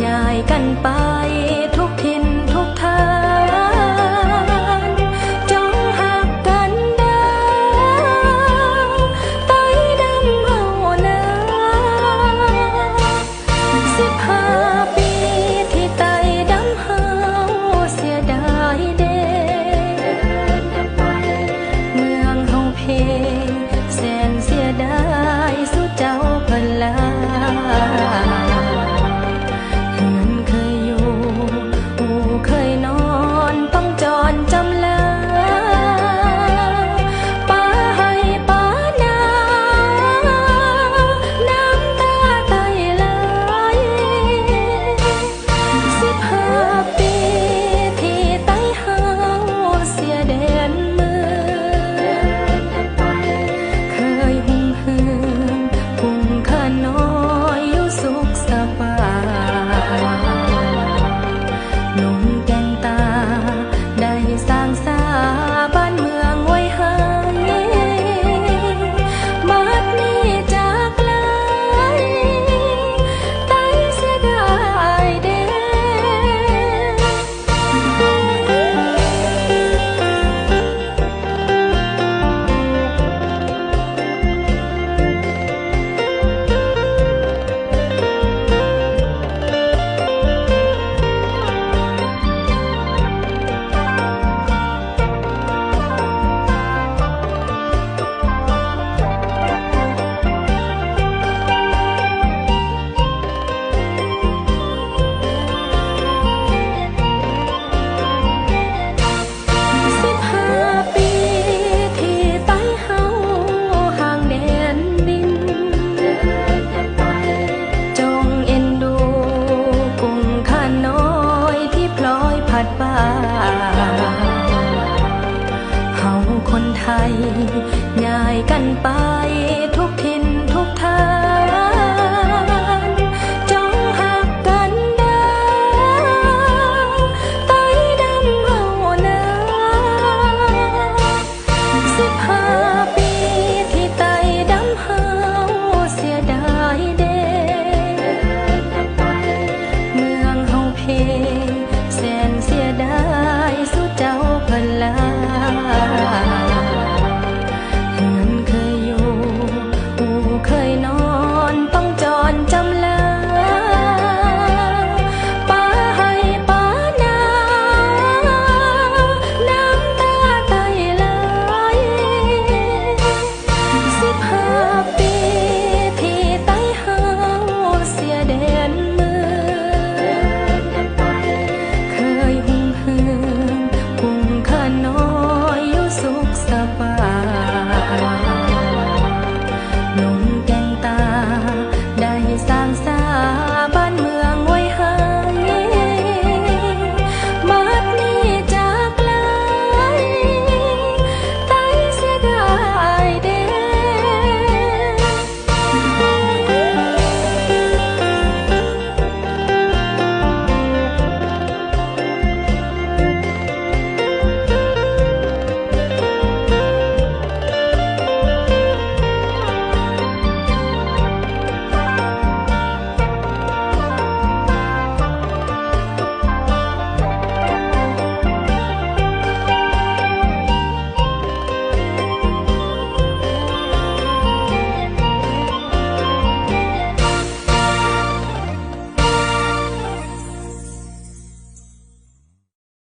ຍ້າຍກັນໄປທຸກຖິ່ນທຸກຖານ ຈົ່ງຮັກກັນເດີ ໄຕດຳເຮົານາ. ສິບຫ້າປີທີ່ໄຕດຳເຮົາ ເສຍດາຍເດ ເມືອງເຮົາເພ ແສນເສຍດາຍສູ່ເຈົ້າເພິ່ນລາ. ເຮືອນເຄີຍຢູ່ ເຄີຍນອນ ຕ້ອງຈອນຈຳລາ ປາໄຮ່ປານາ ນ້ຳຕາໄຕໄຫຼ. ສິບຫ້າປີທີ່ໄຕເຮົາເສຍແດນເມືອງ ເຄີຍຮຸ່ງເຮືອງກຸງຂ້ານ້ອຍຢູ່ສຸກສະບາຍ ໜຸ່ມແກ່ນຕາໄດ້ສ້າງສາບ້ານເມືອງໄວ້ໃຫ້ ບັດນີ້ຈາກໄກ ໄຕເສຍດາຍເດ. ສິບຫ້າປີທີ່ໄຕເຮົາຫ່າງແດນດິນ ຈົ່ງເອັນດູກຸງຂ້ານ້ອຍທີ່ພລອຍພັດພາ ເຮົາຄົນໄທຍ້າຍກັນໄປທຸກຖິ່ນທຸກຖານ